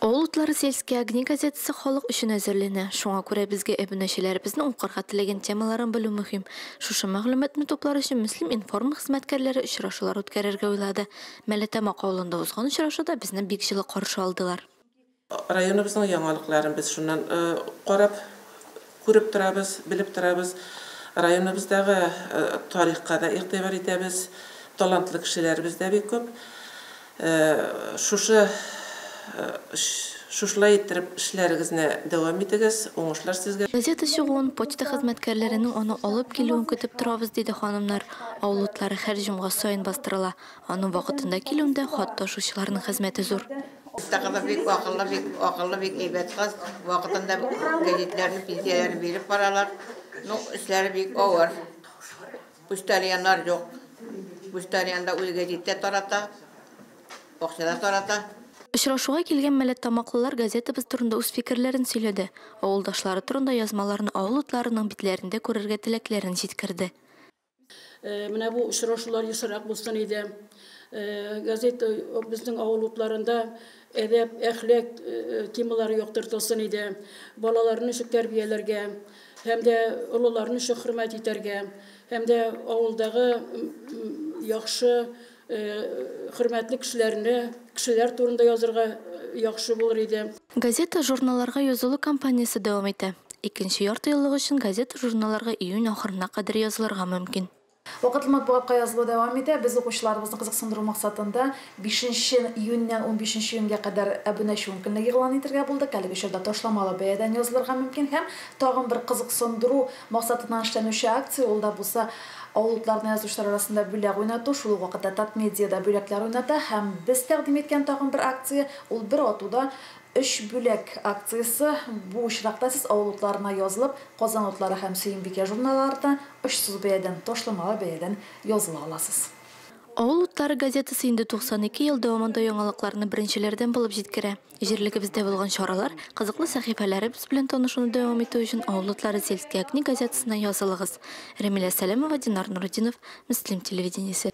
Авыл утлары Сельские огни газетасы халык өчен әзерләнә. Шуңа күрә безгә әбүнәчеләребезнең укырга теләгән темаларын белү мөһим. Шушы мәгълүматны туплар өчен Мөслим-информ хезмәткәрләре очрашулар үткәрергә уйлады. Мәләтамак авылында узган очрашуда безне бик җылы каршы алдылар. Районыбызның яңалыкларын без шуннан карап, күреп торабыз, белеп торабыз. Районыбыздагы тарихка да игътибар итәбез. Талантлы кешеләребез дә бик күп. Шушы шушылай иттереп эшләрегезне дәвам итегез, уңышлар сезгә. Газета чыгуын, почта хезмәткәрләренең аны алып килүен көтеп торабыз, диде ханымнар. Авыл утлары һәр җомга саен бастырыла. Аның вакытында килүендә хат ташучыларның хезмәте зур. Бездә кызы бик акыллы, бик акыллы, бик әйбәт кыз. Вакытында гәзитләрне, пенсияләрне биреп баралар. Ну, эшләре бик авыр. Почтальоннар юк. Почтальон да үзе гәзит тә тарата, акча да тарата. Очрашуга килгән мәләттамаклылар газетабыз турында үз фикерләрен сөйләде, авылдашлары турында язмаларны Авыл утлары ның битләрендә күрергә теләкләрен җиткерде. Менә бу очрашулар ешрак булсын иде. Газета безнең авыл утларында әдәп, әхлак темалары яктыртылсын иде. Балаларны ничек тәрбияләргә һәм дә олыларны ничек хөрмәт итәргә һәм дә авылдагы яхшы хөрмәтле кешеләрне, кешеләр турында язырга яхшы булыр иде. Газета-журналларга язылу кампаниясе дәвам итә. Икенче яртыеллык өчен газета-журналларга июнь ахырына кадәр язылырга мөмкин. Вакытлы матбугатка язылу дәвам итә. Без укучыларыбызны кызыксындыру максатында 5 июньнән 15 июньгә кадәр әбүнәче ункөнлеге игълан итәргә булдык. Әлеге чорда ташламалы бәядән язылырга мөмкин һәм тагын бер кызыксындыру максатыннан эшләнүче акция, ул да булса Авыл утларына язучылар арасында бүләк уйнату, шул ук вакытта Татмедиа да бүләкләр уйната һәм без тәкъдим иткән тагын бер акция, ул бер атуда өч бүләк акциясе. Бу очракта сез Авыл утларына язылып, Казан утлары һәм Сөембикә журналларына очсыз бәядән, ташламалы бәядән языла аласыз. Авыл утлары газетасы инде 92 ел дәвамында яңалыкларны беренчеләрдән булып җиткерә. Җирлегебездә булган чаралар, кызыклы сәхифәләребез белән танышуны дәвам итү өчен Авыл утлары Сельские огни газетасына язылыгыз. Рәмилә Сәләмова, Динар Нуретдинов, Мөслим телевидениесе.